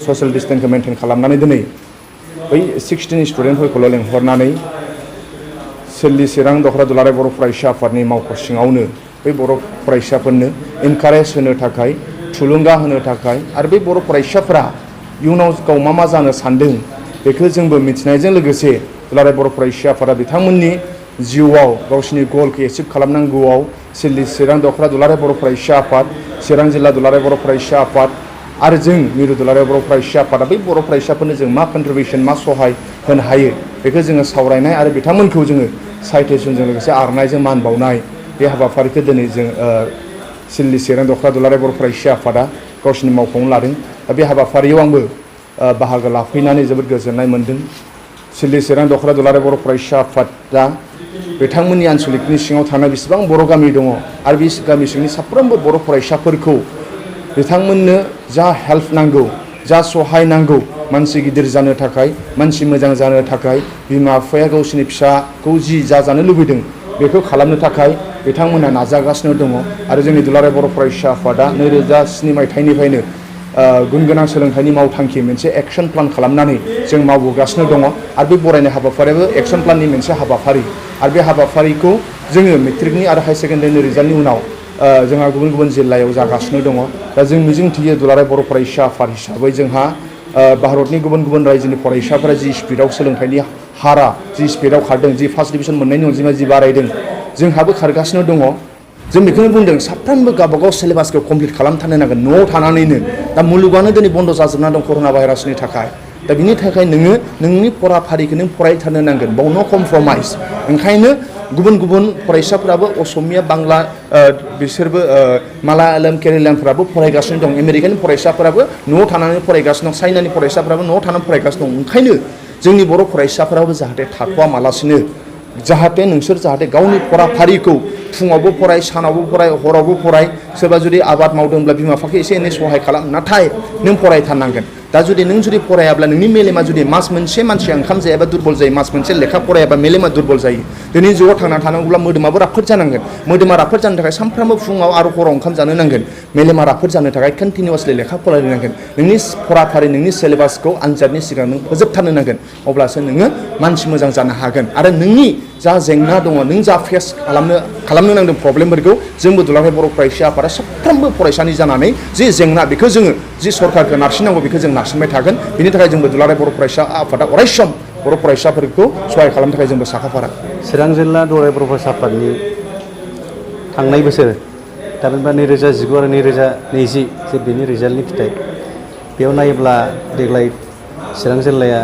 Social डिस्टेन्सखौ maintain खालामनानै दिनै बै 16 स्टुडेन्टफोरखौल' लेंहरनानै सिडली चिरां दखरा दुलाराय बर' फरायसा आफादनि मावख' सिङावनो बै बर' फरायसाफोरनो इनकारेज होनो थाखाय थुलुंगा होनो थाखाय आरो बै बर' फरायसाफोरा इयुनाव गाव मा जानो सानदों बेखौ जोंबो मिथिनायजों लोगोसे दुलाराय बर' फरायसा आफादा बिथांमोननि जिउआव गावसिनि गलखौ एचिभ खालामनांगौआव सिडली चिरां दखरा दुलाराय बर' फरायसा आफाद चिरां जिल्ला दुलाराय बर' फरायसा आफाद आरो जों मिरु दुलाराय बर' फरायसा आफादा बै बर' फरायसाफोरनो जों मा कन्ट्रिबिउसन मा सहाय होनो हायो बेखौ जोङो सावरायनाय आरो बिथांमोनखौ जोङो साइटेसनजों लोगोसे आर'नाइजों मान बावनाय बे हाबाफारिखौ दिनै जों सिडली चिरां दखरा दुलाराय बर' फरायसा आफादा गावसिनि मावख'आवनो लादों दा बे हाबाफारियाव आंबो बाहागो लाफैनानै जोबोद गोजोननाय मोन्दों सिडली चिरां दखरा दुलाराय बर' फरायसा आफादा बिथांमोननि आनसलिकनि सिङाव थानाय बेसेबां बर' गामि दङ आरो बे गामि सिंनि साफ्रोमबो बर' फरायसाफोरखौ बिथांमोननो जा हेल्प नांगौ जा सहाय नांगौ मानसि गिदिर जानो थाखाय मानसि मोजां जानो थाखाय बिमा बिफाया गावसिनि फिसाखौ जि जानो लुबैदों बेखौ खालामनो थाखाय बिथांमोना नाजागासिनो दङ आरो जोंनि दुलाराय बर' फरायसा आफादा 2007 मायथाइनिफ्रायनो गुन गोनां सोलोंथाइनि मावथांखि मोनसे एक्सन प्लान खालामनानै जों मावबोगासिनो दङ आरो बे बरायनाय हाबाफारियाबो एक्सन प्लाननि मोनसे हाबाफारि आरो बे हाबाफारिखौ जोङो मेट्रिकनि आरो हायार सेकेन्डारिनि रिजाल्टनि उनाव जोंहा गुबुन गुबुन जिल्लायाव जागासिनो दङ दा जों मिजिंथियो दुलाराय बर' फरायसा आफाद हिसाबै जोंहा भारतनि गुबुन गुबुन रायजोनि फरायसाफोरा जि स्पिडआव सोलोंथाइनि हारा जि स्पिडआव खारदों जि फार्स्ट डिभिजन मोननायनि अनजिमा जि बारायदों जोंहाबो खारगासिनो दङ जों बेखौनो बुंदों साफ्रोमबो गावबागाव सिलेबासखौ कमप्लिट खालामथारनो नांगोन न'आव थानानैनो दा मुलुगानो दिनै बन्द' जाजोबना दं कर'ना भाइरासनि थाखाय दा बिनि थाखाय नोङो नोंनि फराफारिखौ नों फरायथारनो नांगोन बाव नो कमप्रमाइज ओंखायनो गुबुन गुबुन फरायसाफोराबो असमिया बांला बिसोरबो मालायालाम केरेलानफोराबो फरायगासिनो दं आमेरिकानि फरायसाफोराबो न'आव थानानै फरायगासिनो दं चाइनानि फरायसाफोराबो न'आव थानानै फरायगासिनो दं ओंखायनो जोंनि बर' फरायसाफोराबो जाहाथे थाथ'आ मालासिनो जाहाथे नोंसोर जाहाथे गावनि फराफारिखौ फुङावबो फराय सानावबो फराय हरावबो फराय सोरबा जुदि आबाद मावदोंब्ला बिमा बिफाखौ एसे एनै सहाय खालाम नाथाय नों फरायथारनांगोन दा जुदि नों जुदि फरायाब्ला नोंनि मेलेमा जुदि मास मोनसे मानसिया ओंखाम जायाबा दुरबल जायो मास मोनसे लेखा फरायाबा मेलेमा दुरबल जायो दिनै जिउआव थांना थानांगौब्ला मोदोमाबो राफोद जानांगोन मोदोमा राफोद जानो थाखाय सानफ्रामबो फुङाव आरो हराव ओंखाम जानो नांगोन मेलेमा राफोद जानो थाखाय कन्टिनिउसलि लेखा फरायनो नांगोन नोंनि फराफारि नोंनि सिलेबासखौ आनजादनि सिगां नों फोजोबथारनो नांगोन अब्लासो नोङो मानसि मोजां जानो हागोन आरो नोंनि जा जेंना दङ नों जा फेस खालामनो नांदों प्रब्लेमफोरखौ जोंबो दुलाराय बर' फरायसा आफादा साफ्रोमबो फरायसानि जानानै जे जेंना बेखौ जोङो जि सरकारखौ नारसिननांगौ बेखौ जों नारसिनबाय थागोन बिनि थाखाय जोंबो दुलाराय बर' फरायसा आफादा अरायसम बर' फरायसाफोरखौ सहाय खालामनो थाखाय जोंबो साखाफारा चिरां जिल्ला दुलाराय बर' फरायसा आफादनि थांनाय बोसोर थामहिनबा 2019 आरो 2020 जे बेनि रिजाल्टनि फिथाइ बेयाव नायोब्ला देग्लाय चिरां जिल्लाया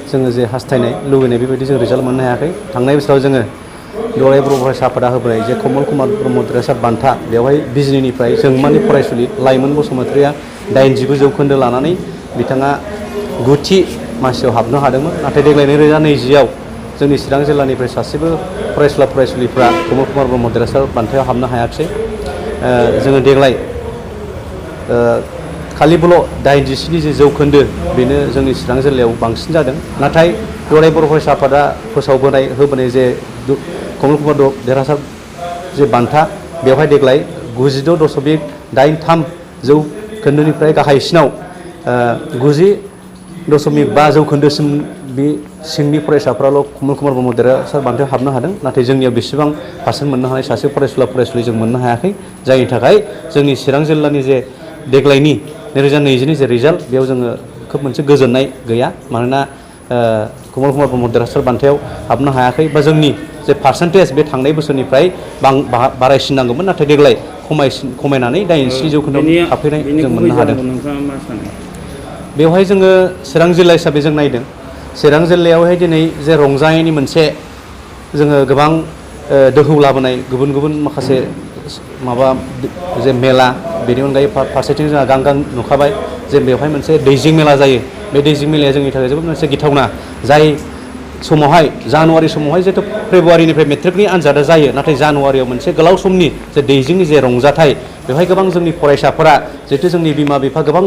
जोङो जे हास्थायनाय लुबैनाय बेबायदि जों रिजाल्ट मोननो हायाखै थांनाय बोसोराव जोङो दुलाराय बर' फरायसा आफादा होबोनाय जे कमल कुमार ब्रह्म देरहासार बान्था बेवहाय बिजनीनिफ्राय जोंमानि फरायसुलि लाइमोन बसुमतारिया 89 जौखोन्दो लानानै बिथाङा 9थि मासियाव हाबनो हादोंमोन नाथाय देग्लाय 2020आव जोंनि चिरां जिल्लानिफ्राय सासेबो फरायसुलिफ्रा कमल कुमार ब्रह्म देरहासार बान्थायाव हाबनो हायाखिसै जोङो देग्लाय खालिबोल' 87 जे जौखोन्दो बेनो जोंनि चिरां जिल्लायाव बांसिन जादों नाथाय दुलाराय बर' फरायसा आफादा होबोनाय जे कमल कुमार देरहासार जे बान्था बेवहाय देग्लाय 92.83 जौखोन्दोनिफ्राय गाहायसिनाव 90.5 जौखोन्दोसिम बे सिंनि फरायसाफ्राल' कमल कुमार ब्रह्म देरहासार बान्थायाव हाबनो हादों नाथाय जोंनियाव बेसेबां पार्सेन्ट मोननो हानाय सासे फरायसुलि जों मोननो हायाखै जायनि थाखाय जोंनि चिरां जिल्लानि जे देग्लायनि 2020नि जे रिजाल्ट बेयाव जोङो खोब मोनसे गोजोननाय गैया मानोना कमल कुमार ब्रह्म देरहासार बान्थायाव हाबनो हायाखै बा जोंनि जे पार्सेन्टेज बे थांनाय बोसोरनिफ्राय बारायसिननांगौमोन नाथाय देग्लाय खमायनानै 87 जौखोन्दोआव हाबफैनाय जों मोननो हादों बेवहाय जोङो चिरां जिल्ला हिसाबै जों नायदों चिरां जिल्लायावहाय दिनै जे रंजानायनि मोनसे जोङो गोबां दोहौ लाबोनाय गुबुन गुबुन माखासे माबा जे मेला बेनि अनगायै फारसेथिं जोंहा गां नुखाबाय जे बेवहाय मोनसे दैजिं मेला जायो बे दैजिं मेलाया जोंनि थाखाय जोबोद मोनसे गिथावना जाय समावहाय जानुवारि समावहाय जिहेतु फेब्रुवारिनिफ्राय मेट्रिकनि आनजादा जायो नाथाय जानुवारियाव मोनसे गोलाव समनि जे दैजिंनि जे रंजाथाइ बेवहाय गोबां जोंनि फरायसाफोरा जिहेतु जोंनि बिमा बिफा गोबां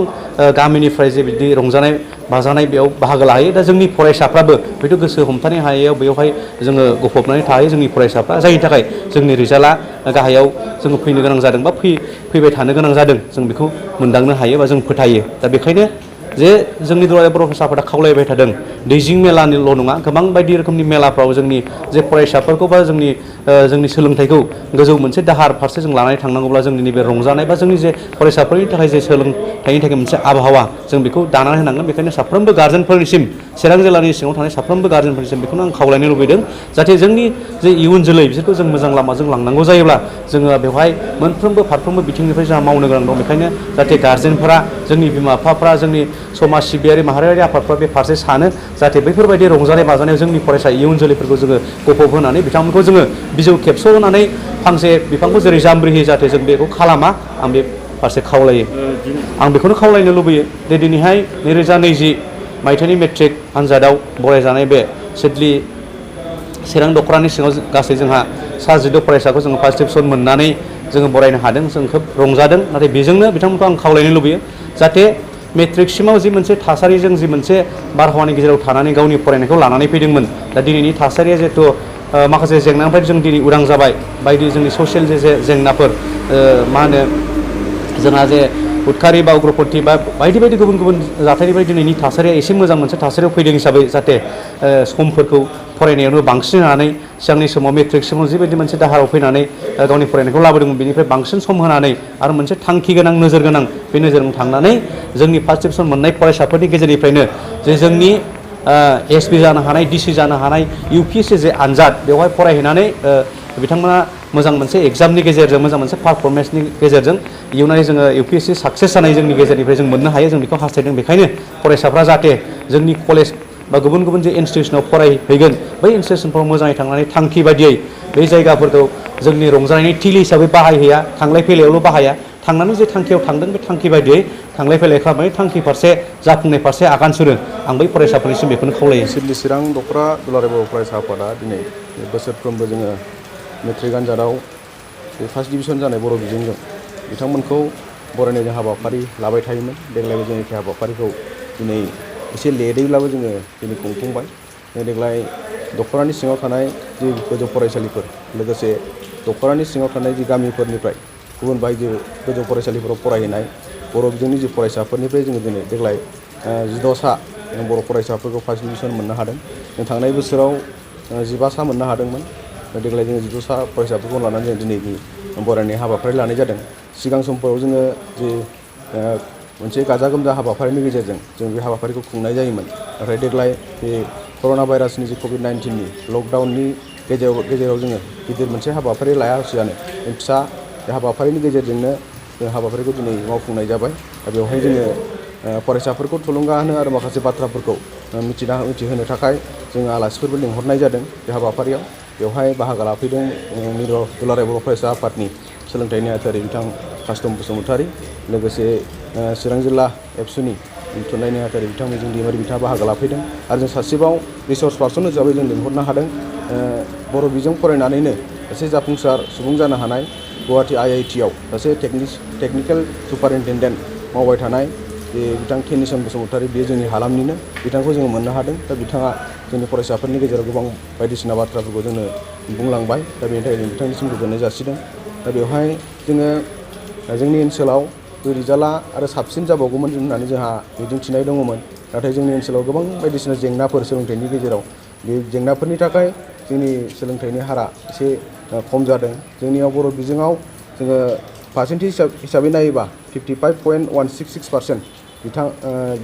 गामिनिफ्राय जे बिदि रंजानाय बाजानाय बेयाव बाहागो लायो दा जोंनि फरायसाफ्राबो हयथ' गोसो हमथानो हायैयाव बेवहाय जोङो गफबनानै थायो जोंनि फरायसाफ्रा जायनि थाखाय जोंनि रिजाल्टआ गाहायाव जोङो फैनो गोनां जादों बा फैबाय थानो गोनां जादों जों बेखौ मोनदांनो हायो बा जों फोथायो दा बेखायनो जे जोंनि दुलाराय बर' फरायसा आफादा खावलायबाय थादों दैजिं मेलानिल' नङा गोबां बायदि रोखोमनि मेलाफ्राव जोंनि जे फरायसाफोरखौ बा जोंनि सोलोंथाइखौ गोजौ मोनसे दाहार फारसे जों लानानै थांनांगौब्ला जोंनि नैबे रंजानाय बा जोंनि जे फरायसाफोरनि थाखाय जे सोलोंथाइनि थाखाय मोनसे आबहावा जों बेखौ दानानै होनांगोन। बेखायनो साफ्रोमबो गार्जेनफोरनिसिम चिरां जिल्लानि सिङाव थानाय साफ्रोमबो गार्जेनफोरनिसिम बेखौनो आं खावलायनो लुबैदों जाहाथे जोंनि जे इयुन जोलै बिसोरखौ जों मोजां लामाजों लांनांगौ जायोब्ला जोङो बेवहाय मोनफ्रोमबो फारफ्रोमबो बिथिंनिफ्राय जोंहा मावनो गोनां दं। बेखायनो जाहाथे गार्जेनफोरा जोंनि बिमा बिफाफ्रा जोंनि समाज सिबियारि माहारियारि आफादफ्रा बे फारसे सानो जाहाथे बैफोरबायदि रंजानाय बाजानायाव जोंनि फरायसा इयुन जोलैफोरखौ जोङो गफब होनानै बिथांमोनखौ जोङो बिजौ खेबस' होनानै फांसे बिफांखौ जेरै जामब्रि होयो जाहाथे जों बेखौ खालामा आं बे फारसे खावलायो। आं बेखौनो खावलायनो लुबैयो जे दिनैहाय 2020 मायथाइनि मेट्रिक आनजादाव बरायजानाय बे सिडली चिरां दख'रानि सिङाव गासै जोंहा 16 फरायसाखौ जोङो फार्स्ट डिभिजन मोननानै जोङो बरायनो हादों। जों खोब रंजादों। नाथाय बेजोंनो बिथांमोनखौ आं खावलायनो लुबैयो जाहाथे मेट्रिकसिमाव जि मोनसे थासारिजों जि मोनसे बारहावानि गेजेराव थानानै गावनि फरायनायखौ लानानै फैदोंमोन दा दिनैनि थासारिया जिहेथु माखासे जेंनानिफ्राय जों दिनै उदां जाबाय बायदि जोंनि ससियेल जे जेंनाफोर मा होनो जोंहा जे उदखारि बा उग्रपन्थि बा बायदि बायदि गुबुन गुबुन जाथायनिफ्राय दिनैनि थासारिया एसे मोजां मोनसे थासारियाव फैदों हिसाबै जाहाथे समफोरखौ फरायनायावनो बांसिन होनानै सिगांनि समाव मेट्रिक समाव जिबायदि मोनसे दाहाराव फैनानै गावनि फरायनायखौ लाबोदोंमोन बेनिफ्राय बांसिन सम होनानै आरो मोनसे थांखि गोनां नोजोर गोनां बे नोजोरजों थांनानै जोंनि फार्स्ट डिभिजन मोननाय फरायसाफोरनि गेजेरनिफ्रायनो जे जोंनि एसपि जानो हानाय डिसि जानो हानाय UPSC जे आनजाद बेवहाय फरायहैनानै बिथांमोना मोजां मोनसे एग्जामनि गेजेरजों मोजां मोनसे पारफरमेन्सनि गेजेरजों इयुनाव जोङो UPSC साक्सेस जानाय जोंनि गेजेरनिफ्राय जों मोननो हायो जों बेखौ हास्थायदों। बेखायनो फरायसाफ्रा जाहाथे जोंनि कलेज बा गुबुन गुबुन जे इनस्टिटिउसनाव फरायहैगोन बै इनस्टिटिउसनफ्राव मोजाङै थांनानै थांखि बायदियै बै जायगाफोरखौ जोंनि रंजानायनि थिलि हिसाबै बाहायहैया थांलाय फैलायावल' बाहाया थांनानै जे थांखियाव थांदों बे थांखि बायदियै थांलाय फैलाय खालामनानै थांखि फारसे जाफुंनाय फारसे आगान सुरो आं बै फरायसाफोरनिसिम बेखौनो खावलायो। सिडली चिरां दख'रा दुलाराय बर' फरायसा आफादा दिनै बोसोरफ्रोमबो जोङो मेट्रिक आनजादाव बे फार्स्ट डिभिजन जानाय बर' बिजोंजों बिथांमोनखौ बरायनायनि हाबाफारि लाबाय थायोमोन। देग्लायबो जों एखे हाबाफारिखौ दिनै एसे लेटैब्लाबो जोङो दिनै खुंफुंबाय। देग्लाय दख'रानि सिङाव थानाय जि गोजौ फरायसालिफोर लोगोसे दख'रानि सिङाव थानाय जि गामिफोरनिफ्राय गुबुन बायजो गोजौ फरायसालिफोराव फरायहैनाय बर' बिजोंनि जि फरायसाफोरनिफ्राय जोङो दिनै देग्लाय 16सा बर' फरायसाफोरखौ फार्स्ट डिभिजन मोननो हादों। जों थांनाय बोसोराव 15सा मोननो हादोंमोन। देग्लाय जोङो 16सा फरायसाफोरखौ लानानै जों दिनैनि बरायनाय हाबाफारि लानाय जादों। सिगां समफोराव जोङो जि मोनसे गाजा गोमजा हाबाफारिनि गेजेरजों जों बे हाबाफारिखौ खुंनाय जायोमोन। नाथाय देग्लाय बे कर'ना भाइरासनि जि COVID-19नि लकडाउननि गेजेराव जोङो गिदिर मोनसे हाबाफारि लायालासिनो फिसा हाबाफारिनि गेजेरजोंनो जों हाबाफारिखौ दिनै मावफुंनाय जाबाय। दा बेवहाय जोङो फरायसाफोरखौ थुलुंगा होनो आरो माखासे बाथ्राफोरखौ मिथिहोनो थाखाय जोङो आलासिफोरबो लिंहरनाय जादों बे हाबाफारियाव। बेवहाय बाहागो लाफैदों दुलाराय बर' फरायसा आफादनि सोलोंथाइ नेहाथारि बिथां कासथम बसुमतारी लोगोसे चिरां जिल्ला एबसुनि थुनलाइ नेहाथारि बिथां मिजिं दैमारि बिथाङा बाहागो लाफैदों आरो जों सासेबाव रिसर्स पार्सन हिसाबै जों लिंहरनो हादों बर' बिजों फरायनानैनो सासे जाफुंसार सुबुं जानो हानाय गुवाहाटि IIT आव सासे टेकनिकेल सुपारिनटेन्डेन्ट मावबाय थानाय बे बिथां केनिसन बसुमतारी बेयो जोंनि हालामनिनो बिथांखौ जोङो मोननो हादों। दा बिथाङा जोंनि फरायसाफोरनि गेजेराव गोबां बायदिसिना बाथ्राफोरखौ जोंनो बुंलांबाय। दा बेनि थाखाय जों बिथांनिसिम गोजोननाय जासिदों। दा बेवहाय जोङो जोंनि ओनसोलाव रिजाल्टआ आरो साबसिन जाबावगौमोन होननानै जोंहा मिजिंथिनाय दङमोन। नाथाय जोंनि ओनसोलाव गोबां बायदिसिना जेंनाफोर सोलोंथाइनि गेजेराव बे जेंनाफोरनि थाखाय जोंनि सोलोंथाइनि हारा एसे खम जादों। जोंनियाव बर' बिजोङाव जोङो पार्सेन्टेज हिसाबै नायोबा 55.166%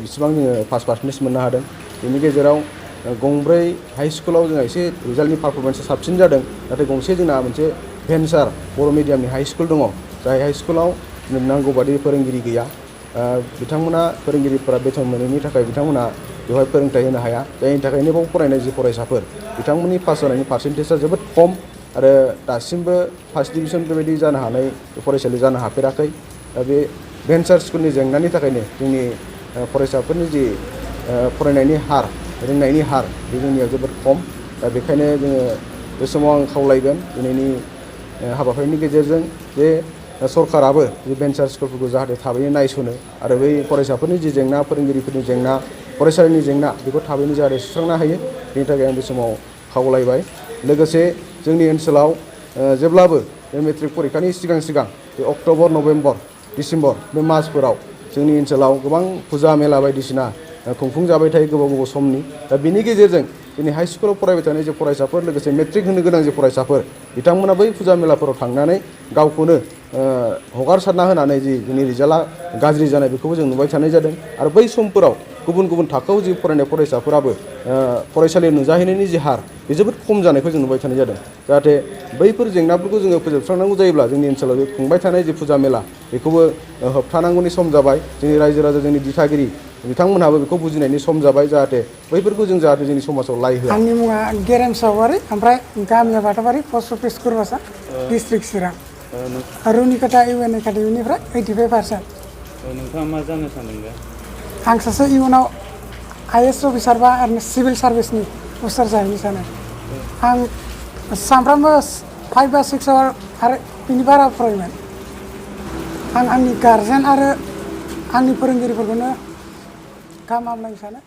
बिसिबां जोङो पास पार्सेन्टेज मोननो हादों। बेनि गेजेराव गंब्रै हाइ स्कुलाव जोंहा एसे रिजाल्टनि पारफरमेन्सआ साबसिन जादों। नाथाय गंसे जोंना मोनसे भेन्सार बर' मिडियामनि हाइ स्कुल दङ जाय हाइ स्कुलाव नांगौ बादि फोरोंगिरि गैया। बिथांमोना फोरोंगिरिफोरा बेथन मोनैनि थाखाय बिथांमोना बेवहाय फोरोंथाइ होनो हाया। जायनि थाखायनो बाव फरायनाय जि फरायसाफोर बिथांमोननि पास जानायनि पार्सेन्टेजआ जोबोद खम आरो दासिमबो फार्स्ट डिभिजन बेबायदि जानो हानाय फरायसालि जानो हाफेराखै। दा बे भेन्सार स्कुलनि जेंनानि थाखायनो जोंनि फरायसाफोरनि जि फरायनायनि हार रोंनायनि हार बे जोंनियाव जोबोद खम। दा बेखायनो जोङो बे समाव आं खावलायगोन दिनैनि हाबाफारिनि गेजेरजों जे सरकाराबो बे भेन्सार स्कुलफोरखौ जाहाथे थाबैनो नायसनो आरो बै फरायसाफोरनि जि जेंना फोरोंगिरिफोरनि जेंना फरायसालिनि जेंना बेखौ थाबैनो जाहाथे सुस्रांनो हायो बेनि थाखाय आं बे समाव खावलायबाय। लोगोसे जोंनि ओनसोलाव जेब्लाबो बे मेट्रिक परिखानि सिगां बे अक्ट'बर नभेम्बर डिसेम्बर बे मासफोराव जोंनि ओनसोलाव गोबां फुजा मेला बायदिसिना खुंफुंजाबाय थायो गोबाव गोबाव समनि दा बिनि गेजेरजों जोंनि हाइ स्कुलाव फरायबाय थानाय जे फरायसाफोर लोगोसे मेट्रिक होनो गोनां जे फरायसाफोर बिथांमोना बै फुजा मेलाफोराव थांनानै गावखौनो हगारसारना होनानै जि जोंनि रिजाल्टआ गाज्रि जानाय बेखौबो जों नुबाय थानाय जादों आरो बै समफोराव गुबुन गुबुन थाखोआव जि फरायनाय फरायसाफोराबो फरायसालियाव नुजाहैनायनि जि हार बे जोबोद खम जानायखौ जों नुबाय थानाय जादों जाहाथे बैफोर जेंनाफोरखौ जोङो फोजोबस्रांनांगौ जायोब्ला जोंनि ओनसोलाव बे खुंबाय थानाय जि फुजा मेला बेखौबो होबथानांगौनि सम जाबाय जोंनि रायजो राजा जोंनि दिथागिरि बिथांमोनहाबो बेखौ बुजिनायनि सम जाबाय जाहाथे बैफोरखौ जों जाहाथे जोंनि समाजाव लाइ होआ आंनि मुङा गेरेम सावगारि ओमफ्राय गामिया बाथाबारि पस्ट अफिस कुरबासा डिस्ट्रिक्ट चिरां रुनिकाटा इउएन एकाडेमिनिफ्राय 85%। नोंथाङा मा जानो सानदों? आं सासे इयुनाव आइएएस अफिसार बा ओरैनो सिभिल सार्भिसनि अफिसार जाहैनो सानो। आं सानफ्रामबो 5 बा 6 आवार आरो बिनि बारा फरायोमोन। आं आंनि गारजेन आरो आंनि फोरोंगिरिफोरखौनो गाहाम हामलायनो सानो।